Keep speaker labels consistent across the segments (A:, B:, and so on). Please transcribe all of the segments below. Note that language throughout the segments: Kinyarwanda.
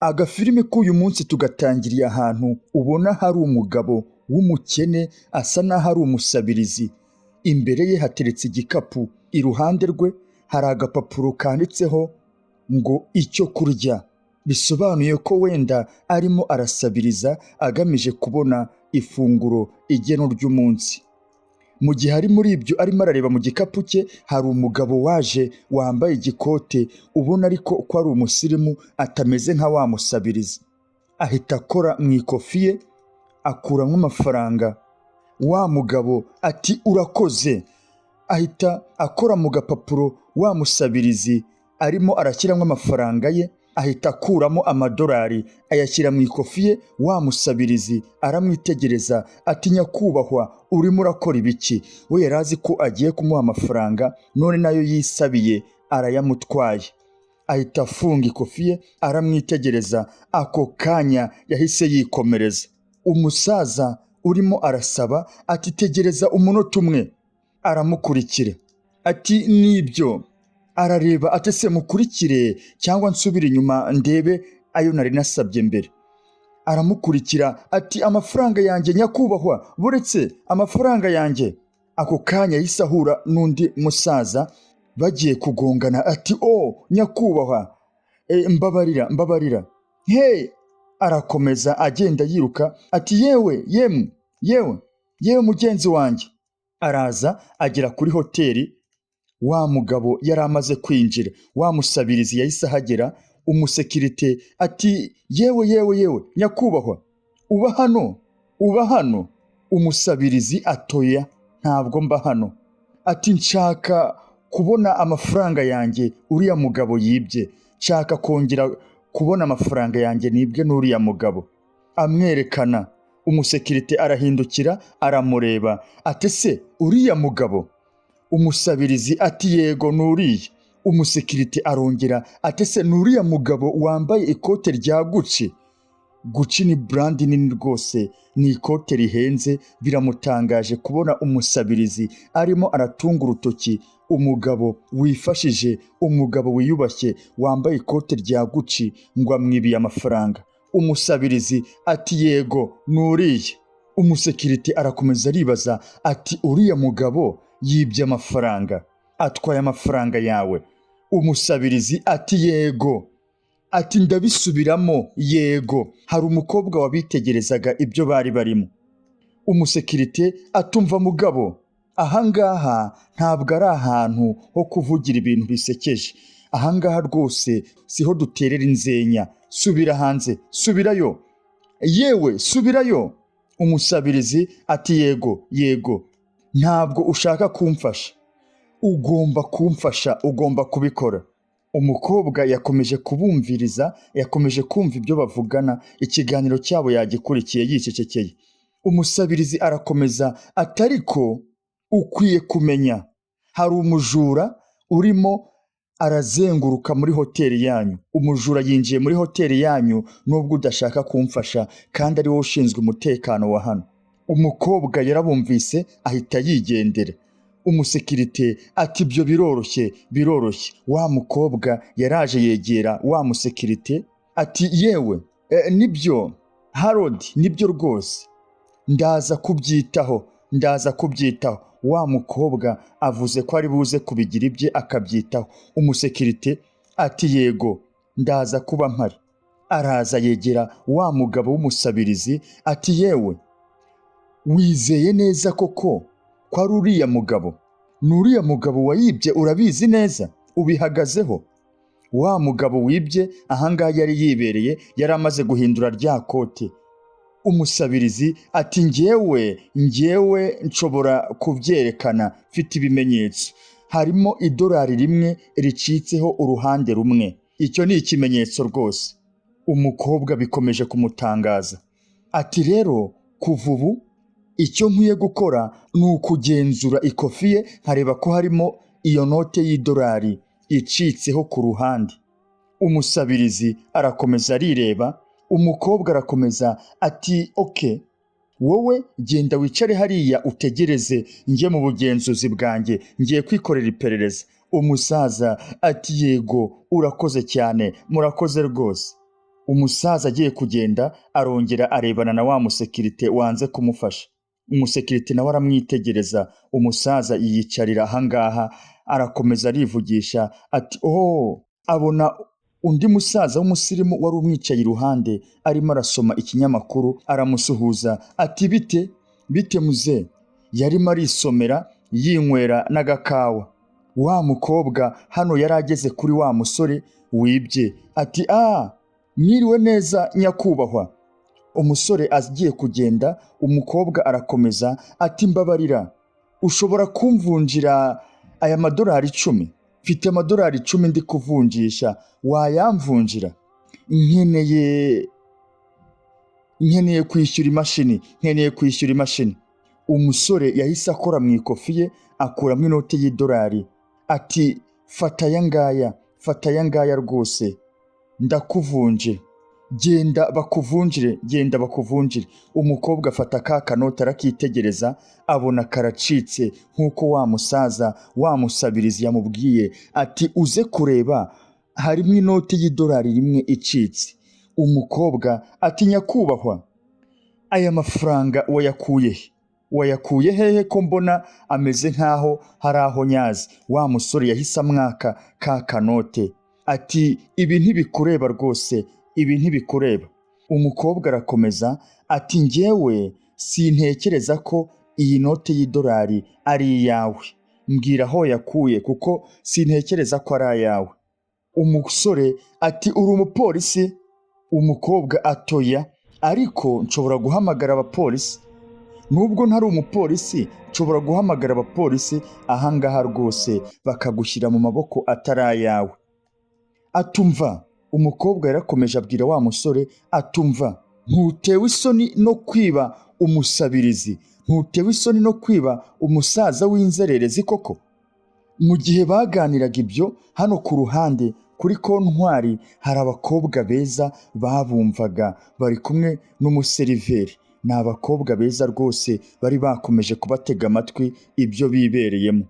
A: Agafilime k'uyu munsi tugatangiriye ahantu ubona hari umugabo w'umukene, asa n'aho ari umusabirizi. Imbere ye hateretse igikapu, iruhande rwe hari agapapuro kanditseho ngo icyo kurya, bisobanuye ko wenda arimo arasabiriza agamije kubona ifunguro igeno ry'umunsi. Mu gihe ari muri ibyo arimo arareba mu gikapu cye, hari umugabo waje wambaye igikote, ubona ariko ko ari umusirimu, atameze nka wa musabirizi. Ahita akora mu ikofi ye, akuramo amafaranga. Wa mugabo ati: "Urakoze." Ahita akora mu gapapuro wa musabirizi arimo arashyiramo amafaranga ye, ahita akuramo amadolari ayashyira mu ikofi ye. Wa musabirizi aramwitegereza ati: "Nyakubahwa, urimo urakora ibiki?" We yari azi ko agiye kumuha amafaranga, none nayo yisabiye arayamutwaye. Ahita afunga ikofi ye, aramwitegereza. Ako kanya yahise yikomereza. Umusaza urimo arasaba ati: "Tegereza umunota umwe." Aramukurikira ati: "Nibyo." Arareba ati: "Se mukurikire cyangwa nsubire inyuma ndebe ayo nari nasabye mbere?" Aramukurikira ati: "Amafaranga yanjye, nyakubahwa, buretse, amafaranga yanjye." Ako kanya yahise ahura n'undi musaza, bagiye kugongana, ati: "O nyakubahwa, mbabarira, mbabarira." He, arakomeza agenda yiruka ati: "Yewe, yemwe, yewe, yewe mugenzi wanjye." Araza agera kuri hoteli, wa mugabo yari amaze kwinjira. Wa musabirizi yahise ahagera. Umusekirite ati: "Yewe, yewe, yewe nyakubahwa, uba hano? Uba hano?" Umusabirizi atoya: "Ntabwo mba hano." Ati: "Nshaka kubona amafaranga yanjye uriya mugabo yibye, nshaka kongera kubona amafaranga yanjye nibwe n'uriya mugabo." Amwerekana. Umusekirite arahindukira aramureba ati: "Se uriya mugabo?" Umusabirizi ati: "Yego, ni uriya." Umusekirite arongera ati: "Se ni uriya mugabo wambaye ikote rya Gucci?" Gucci ni brand nini rwose, ni ikote rihenze. Biramutangaje kubona umusabirizi arimo aratunga urutoki umugabo wifashije, umugabo wiyubashye wambaye ikote rya Gucci, ngo amwibiye amafaranga. Umusabirizi ati: "Yego, ni uriya." Umusekirite arakomeza aribaza ati: "Uriya mugabo yibye amafaranga, atwaye amafaranga yawe?" Umusabirizi ati: "Yego." Ati: "Ndabisubiramo, yego." Hari umukobwa wabitegerezaga ibyo bari barimo. Umusekirite atumva: "Mugabo, ahangaha ntabwo ari ahantu ho kuvugira ibintu bisekeje. Ahangaha rwose siho duterera inzenya. Subira hanze, subirayo, yewe, subirayo." Umusabirizi ati: "Yego, yego, ntabwo ushaka kumfasha? Ugomba kumfasha, ugomba kubikora." Umukobwa yakomeje kubumviriza, yakomeje kumva ibyo bavugana, ikiganiro cyabo yagikurikiye yicecekeye. Umusabirizi arakomeza ati: "Ariko ukwiye kumenya, hari umujura urimo arazenguruka muri hoteli yanyu. Umujura yinjiye muri hoteli yanyu nubwo udashaka kumfasha, kandi ari wowe ushinzwe umutekano wa hano." Umukobwa yarabumvise, ahita yigendera. Umusekirite ati: "Ibyo biroroshye, biroroshye." Wa mukobwa yaraje yegera wa musekirite ati: "Yewe, nibyo Harold, nibyo rwose, ndaza kubyitaho, ndaza kubyitaho." Wa mukobwa avuze ko ari buze kubigira ibye, akabyitaho. Umusekirite ati: "Yego, ndaza kuba mpari." Araza yegera wa mugabo w'umusabirizi ati: "Yewe, wizeye neza koko ko ari uriya mugabo? Ni uriya mugabo wayibye? Urabizi neza? Ubihagazeho?" Wa mugabo wibye ahangaha yari yibereye, yari amaze guhindura rya kote. Umusabirizi ati: "Njyewe nshobora kubyerekana, mfite ibimenyetso. Harimo idolari rimwe ricitseho uruhande rumwe, icyo ni ikimenyetso rwose." Umukobwa bikomeje kumutangaza ati: "Rero kuva ubu icyo nkwiye gukora ni ukugenzura ikofi ye, nkareba ko harimo iyo note y'idolari icitseho ku ruhande." Umusabirizi arakomeza arireba. Umukobwa arakomeza ati: "Okay, wowe genda wicare hariya utegereze, njye mu bugenzuzi bwanjye, ngiye kwikorera iperereza." Umusaza ati: "Yego, urakoze cyane, murakoze rwose." Umusaza agiye kugenda, arongera arebana na wa musekirite wanze kumufasha. Umusekirite nawe aramwitegereza. Umusaza yiyicarira ahangaha, arakomeza arivugisha ati: "Oh." Abona undi musaza w'umusirimu wari umwicaye iruhande arimo arasoma ikinyamakuru, aramusuhuza ati: "Bite bite, muze?" Yarimo arisomera, yinywera n'agakawa. Wa mukobwa hano yari ageze kuri wa musore wibye, ati: "Ah, mwiriwe neza, nyakubahwa." Umusore agiye kugenda, umukobwa arakomeza ati: "Mbabarira, ushobora kumvunjira aya madolari 10? Mfite amadolari 10 ndi kuvunjisha, wayamvunjira? Nkeneye kwishyura imashini, nkeneye kwishyura imashini." Umusore yahise akora mu ikofi ye, akuramo inoti y'idolari, ati: "Fata aya ngaya, fata aya ngaya rwose, ndakuvunjira. Genda bakuvunjire, genda bakuvunjire." Umukobwa afata ka kanoti, arakitegereza, abona karacitse nk'uko wa musaza wa musabirizi yamubwiye ati: "Uze kureba, harimo inoti y'idolari 1 icitse." Umukobwa ati: "Nyakubahwa, aya mafaranga wayakuye he? Wayakuye hehe ko mbona ameze nk'aho hari aho nyazi?" Wa musore yahise amwaka ka kanote, ati: "Ibi ntibikureba rwose, ibi ntibikureba." Umukobwa arakomeza ati: "Njyewe sintekereza ko iyi note y'idolari ari iyawe. Mbwira aho yakuye, kuko sintekereza ko ari ayawe." Umusore ati: "Uri umupolisi?" Umukobwa ati: "Oya, ariko nshobora guhamagara abapolisi. Nubwo ntari umupolisi, nshobora guhamagara abapolisi ahangaha rwose, bakagushyira mu maboko atari ayawe." Atumva, umukobwa yarakomeje abwira wa musore atumva: "Ntutewe isoni no kwiba umusabirizi? Ntutewe isoni no kwiba umusaza w'inzererezi koko?" Mu gihe baganiraga ibyo, hano ku ruhande kuri kontwari hari abakobwa beza babumvaga, bari kumwe n'umuseriveri. Ni abakobwa beza rwose, bari bakomeje kubatega amatwi ibyo bibereyemo.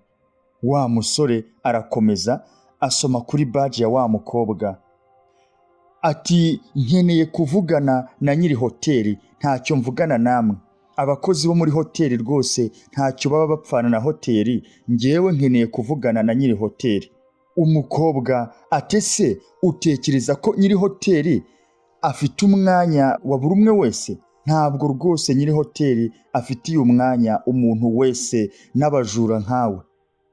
A: Wa musore arakomeza asoma kuri badge ya wa mukobwa, ati: "Nkeneye kuvugana na nyiri hoteli, ntacyo mvugana namwe. Abakozi bo muri hoteli rwose ntacyo baba bapfana na hoteli. Ngewe nkeneye kuvugana na nyiri hoteli." Umukobwa ati: "Ese utekereza ko nyiri hoteli afite umwanya wa buri umwe wese? Ntabwo rwose nyiri hoteli afitiye umwanya umuntu wese n'abajura nkawe."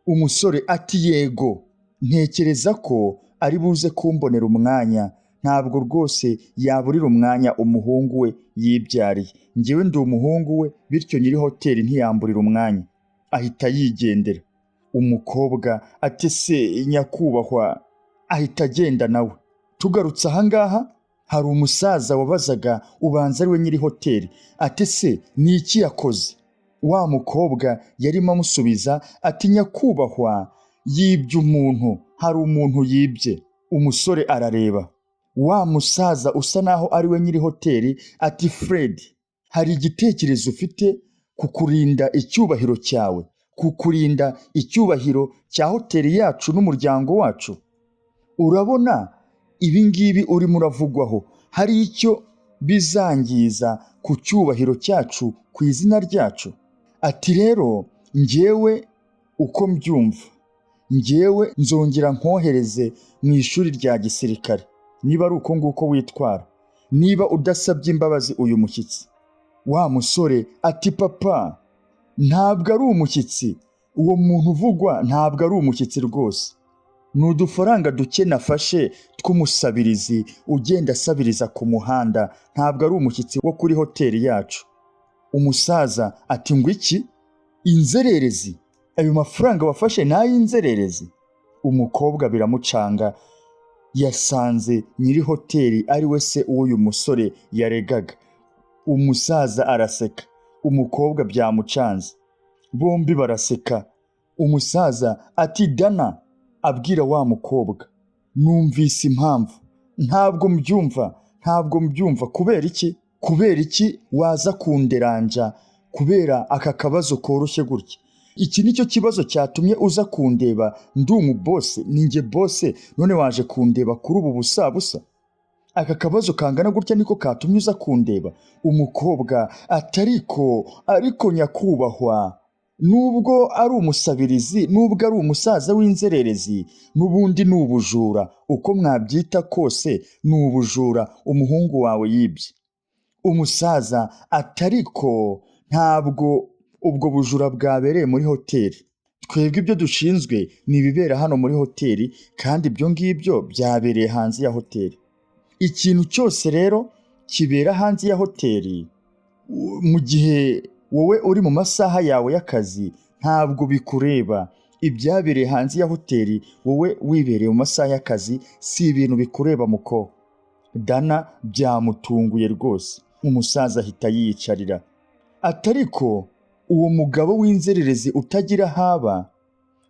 A: Umusore ati: "Yego, ntekereza ko ari buze kumbonera umwanya. Ntabwo rwose yaburira umwanya umuhungu we yibyariye. Ngewe ndi umuhungu we, bityo nyiri hoteli ntiyamburira umwanya." Ahita yigendera. Umukobwa ati: "Se nyakubahwa." Ahita agenda nawe. Tugarutse ahangaha, hari umusaza wabazaga, ubanza ari we nyiri hoteli, ati: "Se ni iki yakoze?" Wa mukobwa yarimo amusubiza ati: "Nyakubahwa, yibye umuntu, hari umuntu yibye." Umusore arareba wa musaza usa naho ari we nyiri hoteli, ati: "Fred, hari igitekerezo ufite ku kurinda icyubahiro cyawe, ku kurinda icyubahiro cya hoteli yacu n'umuryango wacu? Urabona ibi ngibi urimo uravugwaho hari icyo bizangiza ku cyubahiro cyacu, ku izina ryacu?" Ati: "Rero njyewe uko mbyumva, njyewe nzongera nkohereze mu ishuri rya gisirikare niba ari uko nguko witwara, niba udasabye imbabazi uyu mushyitsi." Wa musore ati: "Papa, ntabwo ari umushyitsi. Uwo muntu uvugwa ntabwo ari umushyitsi rwose. Ni udufaranga duke nafashe tw'umusabirizi ugenda asabiriza ku muhanda. Ntabwo ari umushyitsi wo kuri hoteli yacu." Umusaza ati: "Ngo iki? Inzererezi? Ayo mafaranga wafashe ni ay'inzererezi?" Umukobwa biramucanga. Yasanze nyiri hoteli ari we se w'uyu musore yaregaga. Umusaza araseka, umukobwa byamucanze, bombi baraseka. Umusaza ati: "Dana," abwira wa mukobwa, "numvise impamvu. Ntabwo mbyumva, ntabwo mbyumva. Kubera iki? Kubera iki waza kunderanja kubera aka kabazo koroshye gutya? Iki nicyo kibazo cyatumye uza kundeba? Ndi umuboss, ni njye boss, none waje kundeba kuri ubu busabusa?" Aka kabazo kangana gutya niko katumye uza kundeba? Umukobwa ati: Ariko nyakubahwa, nubwo ari umusabirizi, nubwo ari umusaza w'inzererezi, n'ubundi ni ubujura. Uko mwabyita kose ni ubujura umuhungu wawe yibye. Umusaza ati: Ariko ntabwo ubwo bujura bwabereye muri hoteli. Twebwe ibyo dushinzwe ni ibibera hano muri hoteli, kandi ibyo ngibyo byabereye hanze ya hoteli. Ikintu cyose rero kibera hanze ya hoteli mu gihe wowe uri mu masaha yawe y'akazi ntabwo bikureba. Ibyabereye hanze ya hoteli wowe wibereye mu masaha y'akazi si ibintu bikureba, muko. Dana byamutunguye rwose. Umusaza ahita yiyicarira ati: Ariko uwo mugabo w'inzererezi utagira aho aba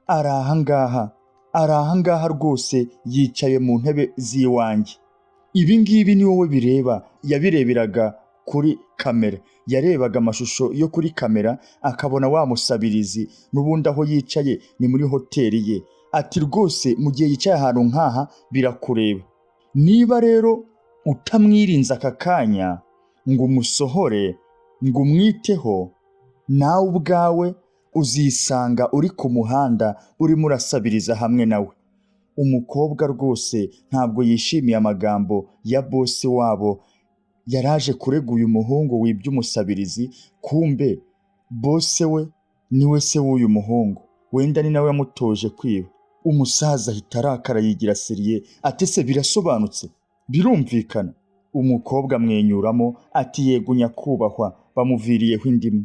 A: ari ahangaha, ari ahangaha rwose, yicaye mu ntebe z'iwanjye. Ibi ngibi ni wowe bireba. Yabireberaga kuri kamera, yarebaga amashusho yo kuri kamera akabona wa musabirizi n'ubundi aho yicaye ni muri hoteli ye. Ati: Rwose mu gihe yicaye ahantu nk'aha birakureba. Niba rero utamwirinze aka kanya ngo umusohore, ngo umwiteho, nawe ubwawe uzisanga uri ku muhanda urimo urasabiriza hamwe nawe. Umukobwa rwose ntabwo yishimiye amagambo ya boss wabo. Yaraje kurega uyu muhungu wibye umusabirizi, kumbe boss we niwe se w'uyu muhungu, wenda ni nawe wamutoje kwiba. Umusaza ahita arakara, yigira sérieux ati: Se birasobanutse, birumvikana? Umukobwa amwenyuramo ati: Yego nyakubahwa. Bamuviriyeho indimu.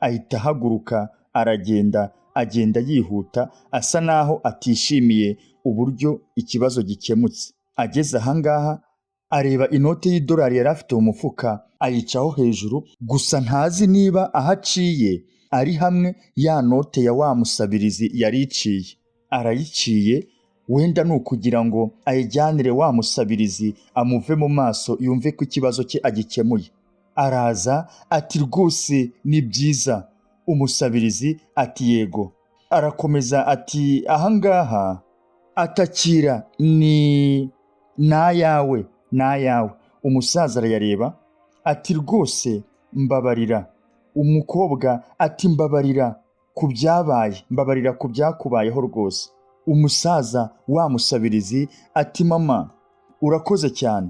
A: Ahita ahaguruka aragenda, agenda yihuta, asa naho atishimiye uburyo ikibazo gikemutse. Ageze ahangaha areba inote y'idolari yari afite mu mufuka, ayicaho hejuru gusa, ntazi niba aho aciye ari hamwe ya note ya wa musabirizi yari iciye. Arayiciye, wenda ni ukugira ngo ayijyanire wa musabirizi amuve mu maso, yumve ko ikibazo cye agikemuye. Araza ati: Rwose ni byiza. Umusabirizi ati: Yego. Arakomeza ati: Ahangaha atakira ni n'ayawe, n'ayawe. Umusaza arayareba ati: Rwose mbabarira. Umukobwa ati: Mbabarira ku byabaye, mbabarira ku byakubayeho rwose. Umusaza wa musabirizi ati: Mama, urakoze cyane.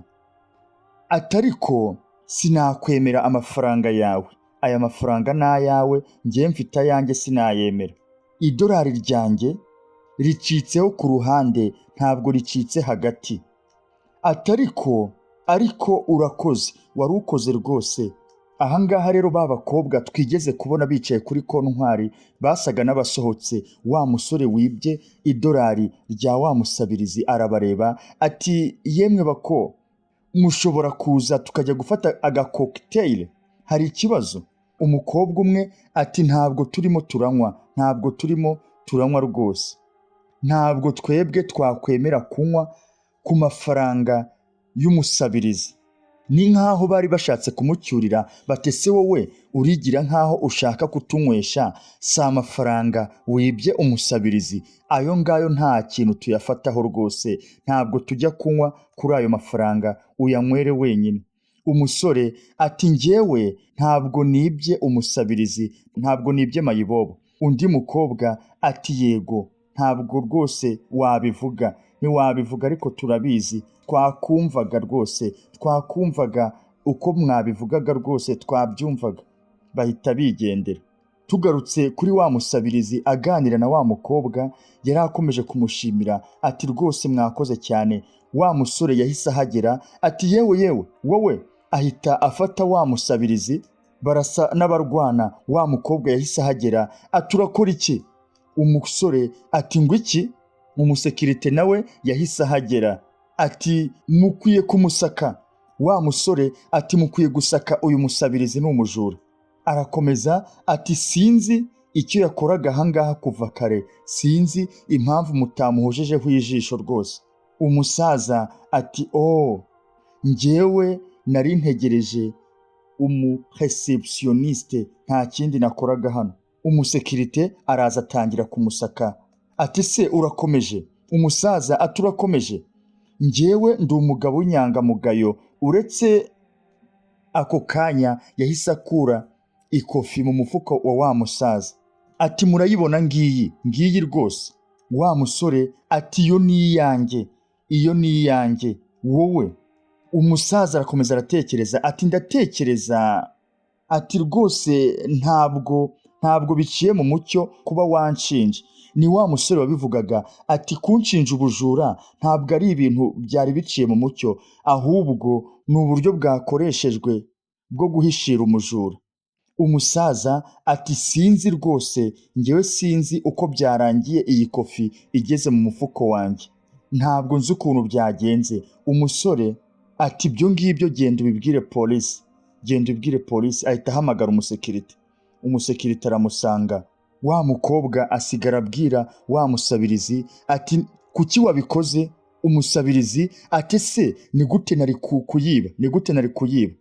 A: Ati: Ariko sinakwemera amafaranga yawe. Aya mafaranga ni ayawe, njyewe mfite ayanjye, sinayemera. Idolari ryanjye ricitseho ku ruhande, ntabwo ricitse hagati. Ati: Ariko urakoze, wari ukoze rwose. Ahangaha rero ba bakobwa twigeze kubona bicaye kuri kontwari basaga n'abasohotse. Wa musore wibye idolari rya wa musabirizi arabareba ati: Yemwe bako, mushobora kuza tukajya gufata agacocktail, hari ikibazo? Umukobwa umwe ati: Ntabwo turimo turanywa, ntabwo turimo turanywa rwose. Ntabwo twebwe twakwemera kunywa ku mafaranga y'umusabirizi. Ni nk'aho bari bashatse kumucyurira bati: Se wowe urigira nk'aho ushaka kutunywesha, si amafaranga wibye umusabirizi? Ayo ngayo nta kintu tuyafataho rwose. Ntabwo tujya kunywa kuri ayo mafaranga, uyanywere wenyine. Umusore ati: Njyewe ntabwo nibye umusabirizi, ntabwo nibye mayibobo. Undi mukobwa ati: Yego, ntabwo rwose wabivuga, ntiwabivuga, ariko turabizi, twakumvaga rwose, twakumvaga uko mwabivugaga rwose, twabyumvaga. Bahita bigendera. Tugarutse kuri wa musabirizi aganira na wa mukobwa, yari akomeje kumushimira ati: Rwose mwakoze cyane. Wa musore yahise ahagera ati: Yewe yewe wowe! Ahita afata wa musabirizi, barasa n'abarwana. Wa mukobwa yahise ahagera ati: Urakora iki? Umusore ati: Ngo iki? Umusekirite nawe yahise ahagera ati: Mukwiye kumusaka. Wa musore ati: Mukwiye gusaka uyu musabirizi, ni umujura. Arakomeza ati: Sinzi icyo yakoraga ahangaha kuva kare, sinzi impamvu mutamuhojejeho ijisho rwose. Umusaza ati: Oh, njyewe nari ntegereje umureceptionniste, nta kindi nakoraga hano. Umusekirite araza atangira kumusaka ati: Se urakomeje? Umusaza ati: Urakomeje. Njyewe ndi umugabo w'inyangamugayo. Uretse ako kanya yahise akura ikofi mu mufuka wa wa musaza, ati: "Murayibona, ngiyi, ngiyi rwose." Wa musore ati: "Iyo ni iyanjye, iyo ni iyanjye wowe." Umusaza arakomeza aratekereza, ati: "Ndatekereza," ati, "rwose ntabwo biciye mu mucyo kuba wanshinja." Ni wa musore wabivugaga, ati: "Kunshinja ubujura ntabwo ari ibintu byari biciye mu mucyo, ahubwo ni uburyo bwakoreshejwe bwo guhishira umujura." Umusaza ati: "Sinzi rwose, ngewe sinzi uko byarangiye iyi kofi igeze mu mufuko wanjye, ntabwo nzi ukuntu byagenze." Umusore ati: "Ibyo ngibyo genda ubibwire polisi, genda ubibwire polisi." Ahita ahamagara umusekirite, umusekirite aramusanga. Wa mukobwa asigara abwira wa musabirizi ati: "Kuki wabikoze?" Umusabirizi ati: "Se ni gute nari kuyiba? Ni gute nari kuyiba?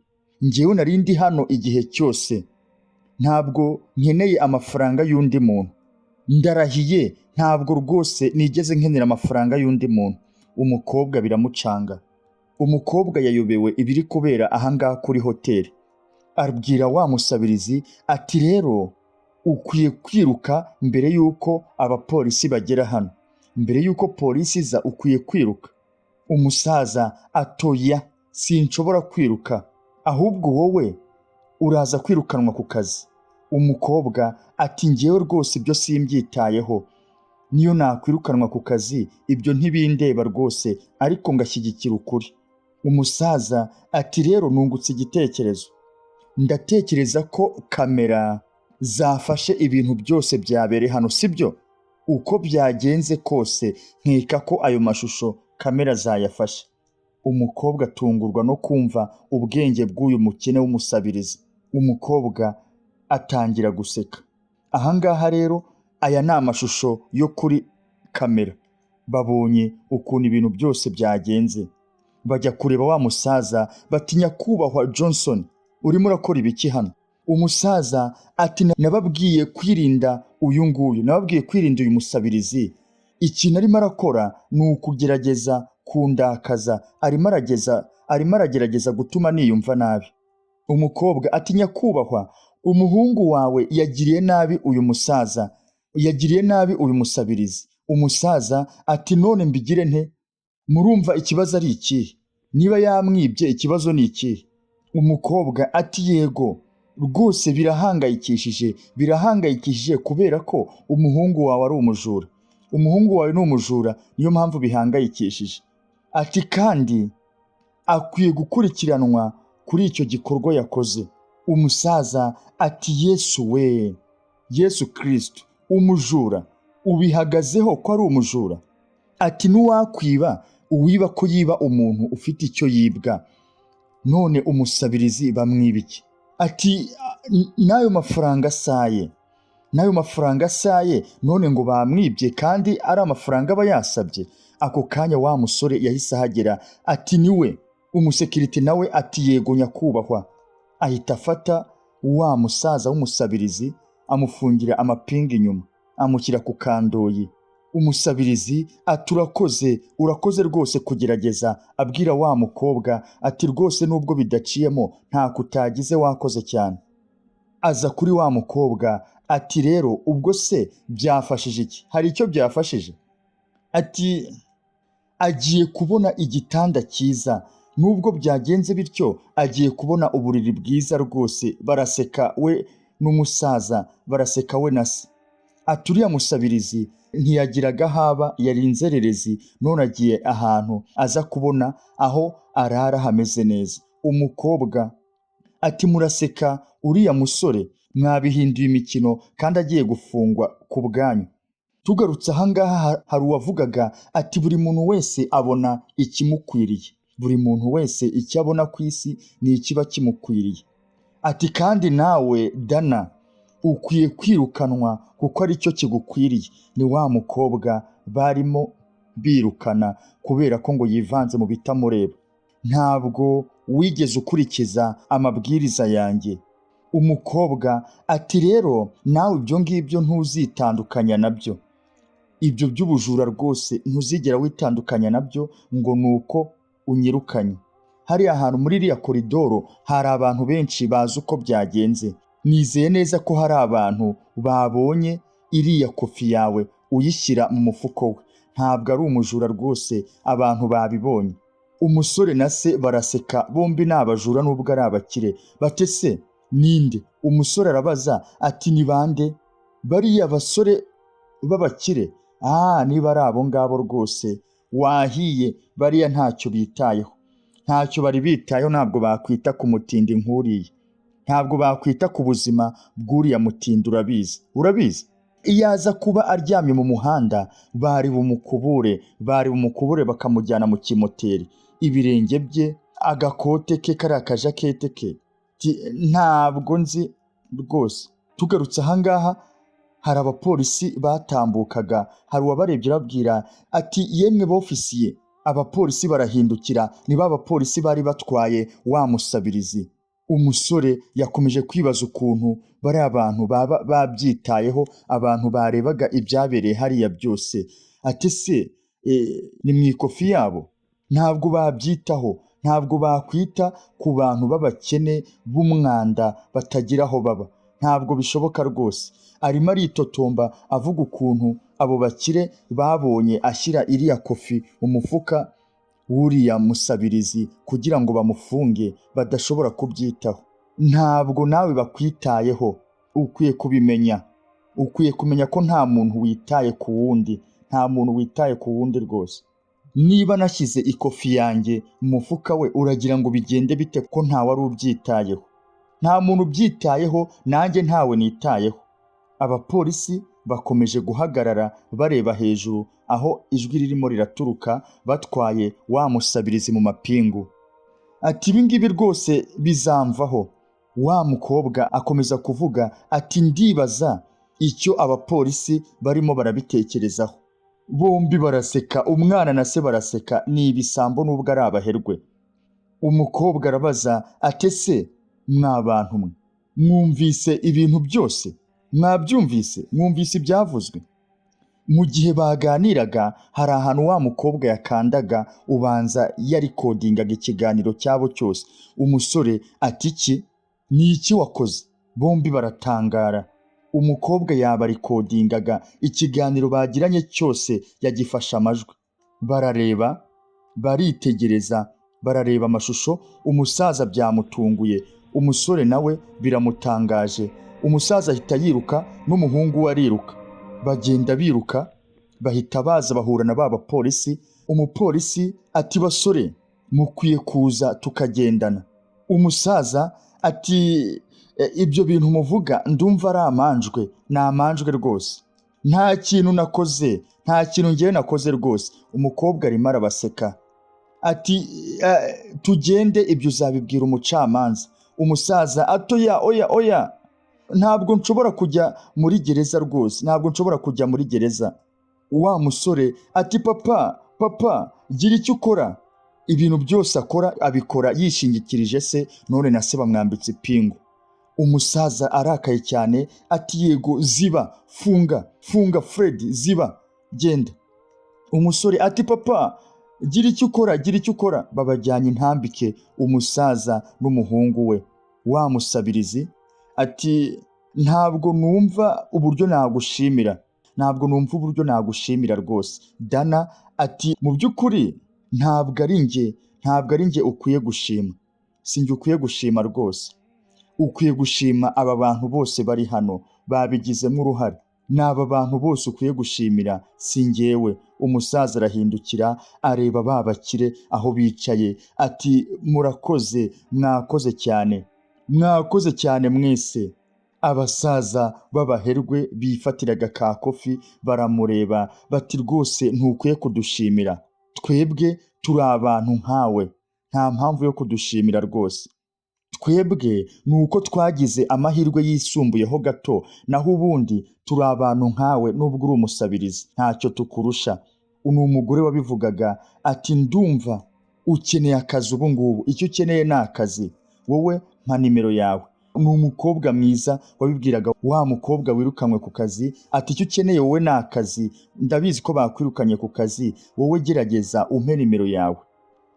A: Ngewe nari ndi hano igihe cyose, ntabwo nkeneye amafaranga y'undi muntu, ndarahiye, ntabwo rwose nigeze nkenera amafaranga y'undi muntu." Umukobwa biramucanga, umukobwa yayobewe ibiri kubera ahangaha kuri hoteli. Abwira wa musabirizi ati: "Rero ukwiye kwiruka mbere y'uko abapolisi bagera hano, mbere y'uko polisi iza ukwiye kwiruka." Umusaza atoya: "Sinshobora kwiruka, ahubwo wowe uraza kwirukanwa ku kazi." Umukobwa ati: "Ngewe rwose ibyo simbyitayeho, niyo nakwirukanwa ku kazi ibyo ntibindeba rwose, ariko ngashyigikira ukuri." Umusaza ati: "Rero nungutse igitekerezo, ndatekereza ko kamera zafashe ibintu byose byabereye hano, sibyo? Uko byagenze kose nkeka ko ayo mashusho kamera zayafashe." Umukobwa atungurwa no kumva ubwenge bw'uyu mukene w'umusabirizi. Umukobwa atangira guseka. Ahangaha rero aya ni amashusho yo kuri kamera, babonye ukuntu ibintu byose byagenze. Bajya kureba wa musaza, bati: "Nyakubahwa Johnson, urimo urakora ibiki hano?" Umusaza ati: "Nababwiye kwirinda uyu nguyu, nababwiye kwirinda uyu musabirizi. Ikintu arimo arakora ni ukugerageza kundakaza, arimo aragerageza gutuma niyumva nabi." Umukobwa ati: "Nyakubahwa, umuhungu wawe yagiriye nabi uyu musaza, yagiriye nabi uyu musabirizi." Umusaza ati: "None mbigire nte? Murumva ikibazo ari ikihe? Niba yamwibye ikibazo ni ikihe?" Umukobwa ati: "Yego rwose birahangayikishije, birahangayikishije kubera ko umuhungu wawe ari umujura, umuhungu wawe ni umujura, niyo mpamvu bihangayikishije." Ati: "Kandi akwiye gukurikiranwa kuri icyo gikorwa yakoze." Umusaza ati: "Yesu we, Yesu Kirisitu, umujura? Ubihagazeho ko ari umujura?" Ati: "N'uwakwiba, uwiba ko yiba umuntu ufite icyo yibwa, none umusabirizi bamwiba iki?" Ati: "N'ayo mafaranga asaye, n'ayo mafaranga asaye, none ngo bamwibye kandi ari amafaranga aba yasabye." Ako kanya wa musore yahise ahagera, ati: "Niwe." Umusekirite nawe ati: "Yego nyakubahwa." Ahita afata wa musaza w'umusabirizi, amufungira amapingu inyuma, amushyira ku kandoyi. Umusabirizi ati: "Urakoze, urakoze rwose kugerageza." Abwira wa mukobwa ati: "Rwose nubwo bidaciyemo ntako utagize, wakoze cyane." Aza kuri wa mukobwa ati: "Rero ubwo se byafashije iki? Hari icyo byafashije?" Ati: "Agiye kubona igitanda cyiza, nubwo byagenze bityo agiye kubona uburiri bwiza rwose." Baraseka we n'umusaza, baraseka we na se. Ati: "Uriya musabirizi ntiyagiraga aho aba, yari inzererezi, none agiye ahantu aza kubona aho arara hameze neza." Umukobwa ati: "Muraseka uriya musore, mwabihinduye imikino kandi agiye gufungwa ku bwanyu." Tugarutse ahangaha, hari uwavugaga ati: "Buri muntu wese abona ikimukwiriye, buri muntu wese icyo abona ku isi ni ikiba kimukwiriye." Ati: "Kandi nawe Dana ukwiye kwirukanwa kuko aricyo kigukwiriye." Ni wa mukobwa barimo birukana kubera ko ngo yivanze mu bitamureba. "Ntabwo wigeze ukurikiza amabwiriza yanjye." Umukobwa ati: "Rero nawe ibyo ngibyo ntuzitandukanya nabyo." Ibyo by'ubujura rwose ntuzigera witandukanya nabyo ngo ni uko unyirukanye. Hariya hantu muri iriya koridoro hari abantu benshi bazi uko byagenze. Nizeye neza ko hari abantu babonye iriya kofi yawe uyishyira mu mufuko we. Ntabwo ari umujura rwose, abantu babibonye. Umusore na se baraseka, bombi ni abajura nubwo ari abakire. Bate se ninde? Umusore arabaza ati ni bande? Bariya basore b'abakire? Ah, niba ari abo ngabo rwose wahiye, bariya ntacyo bitayeho. Ntacyo bari bitayeho, ntabwo bakwita ku mutindi nk'uriya. Ntabwo bakwita ku buzima bw'uriya mutindi, urabizi. Urabizi? Iyo aza kuba aryamye mu muhanda bari bumukubure, bari bumukubure bakamujyana mu kimoteri. Ibirenge bye, agakote ke, kariya kajakete ke, ntabwo nzi rwose. Tugarutse ahangaha hari abapolisi batambukaga, hari uwabarebye arababwira ati yemwe bofisiye. Abapolisi barahindukira, ni ba bapolisi bari batwaye wa musabirizi. Umusore yakomeje kwibaza ukuntu bariya bantu baba babyitayeho, abantu barebaga ibyabereye hariya byose. Ati se ni mu ikofi yabo? Ntabwo babyitaho, ntabwo bakwita ku bantu b'abakene b'umwanda batagira aho baba. Ntabwo bishoboka rwose. Arimo aritotomba avuga ukuntu abo bakire babonye ashyira iriya kofi mu mufuka w'uriya musabirizi kugira ngo bamufunge, badashobora kubyitaho. Ntabwo nawe bakwitayeho, ukwiye kubimenya. Ukwiye kumenya ko nta muntu witaye ku wundi, nta muntu witaye ku wundi rwose. Niba nashyize ikofi yanjye mu mufuka we, uragira ngo bigende bite ko nta wari ubyitayeho? Nta muntu ubyitayeho, nanjye ntawe nitayeho. Abapolisi bakomeje guhagarara bareba hejuru aho ijwi ririmo riraturuka, batwaye wa musabirizi mu mapingu. Ati ibi ngibi rwose bizamvaho. Wa mukobwa akomeza kuvuga ati ndibaza icyo abapolisi barimo barabitekerezaho. Bombi baraseka, umwana na se baraseka, ni ibisambo nubwo ari abaherwe. Umukobwa arabaza ati ese mwa bantu mwe mwumvise ibintu byose? Mwabyumvise? Mwumvise ibyavuzwe? Mu gihe baganiraga hari ahantu wa mukobwa yakandaga, ubanza yarikodingaga ikiganiro cyabo cyose. Umusore ati iki ni iki wakoze? Bombi baratangara. Umukobwa yabarikodingaga ikiganiro bagiranye cyose, yagifashe amajwi. Barareba, baritegereza, barareba amashusho. Umusaza byamutunguye, umusore nawe biramutangaje. Umusaza ahita yiruka n'umuhungu we ariruka, bagenda biruka, bahita baza bahura na ba bapolisi. Umupolisi ati basore mukwiye kuza tukagendana. Umusaza ati ibyo bintu muvuga ndumva ari amanjwe, ni amanjwe rwose. Nta kintu nakoze, nta kintu ngewe nakoze rwose. Umukobwa arimo arabaseka ati tugende, ibyo uzabibwira umucamanza. Umusaza ati oya oya oya, ntabwo nshobora kujya muri gereza rwose, ntabwo nshobora kujya muri gereza. Wa musore ati papa papa, gira icyo ukora. Ibintu byose akora abikora yishingikirije se, none na se bamwambitse ipingu. Umusaza arakaye cyane ati yego ziba, funga funga Fred, ziba, genda. Umusore ati papa gira icyo ukora, gira icyo ukora. Babajyanye intambike, umusaza n'umuhungu we. Wa musabirizi ati ntabwo numva uburyo nagushimira, ntabwo numva uburyo nagushimira rwose. Dana ati mu by'ukuri ntabwo ari njye, ntabwo ari njye ukwiye gushima, si njye ukwiye gushima rwose. Ukwiye gushima aba bantu bose bari hano babigizemo uruhare. Ni aba bantu bose ukwiye gushimira, si njyewe. Umusaza arahindukira areba ba bakire aho bicaye ati murakoze, mwakoze cyane, mwakoze cyane mwese. Abasaza b'abaherwe bifatiraga ka kofi baramureba bati rwose ntukwiye kudushimira, twebwe turi abantu nkawe, nta mpamvu yo kudushimira rwose. Twebwe ni uko twagize amahirwe yisumbuyeho gato, naho ubundi turi abantu nkawe nubwo uri umusabirizi ntacyo tukurusha. Ni umugore wabivugaga ati ndumva ukeneye akazi ubu ngubu, icyo ukeneye ni akazi, wowe mpa nimero yawe. Ni umukobwa mwiza wabibwiraga wa mukobwa wirukanywe ku kazi, ati: "Icyo ukeneye wowe ni akazi, ndabizi ko bakwirukanye ku kazi, wowe gerageza umpe nimero yawe,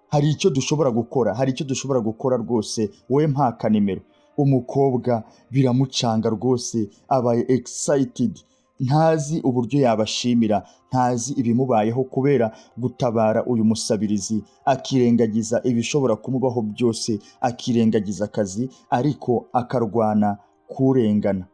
A: hari icyo dushobora gukora, hari icyo dushobora gukora rwose, wowe mpa nimero." Umukobwa biramucanga rwose, abaye excited, ntazi uburyo yabashimira, ntazi ibimubayeho kubera gutabara uyu musabirizi, akirengagiza ibishobora kumubaho byose, akirengagiza akazi, ariko akarwana kurengana.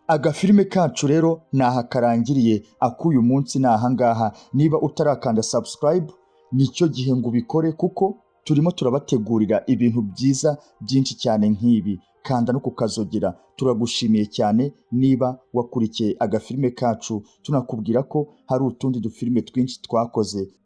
A: Agafilime kacu rero ni aha karangiriye, ak'uyu munsi ni ahangaha. Niba utarakanda subscribe, nicyo gihe ngo ubikore, kuko turimo turabategurira ibintu byiza byinshi cyane nk'ibi. Kanda no kukazogera. Turagushimiye cyane niba wakurikiye agafilime kacu, tunakubwira ko hari utundi dufilime twinshi twakoze.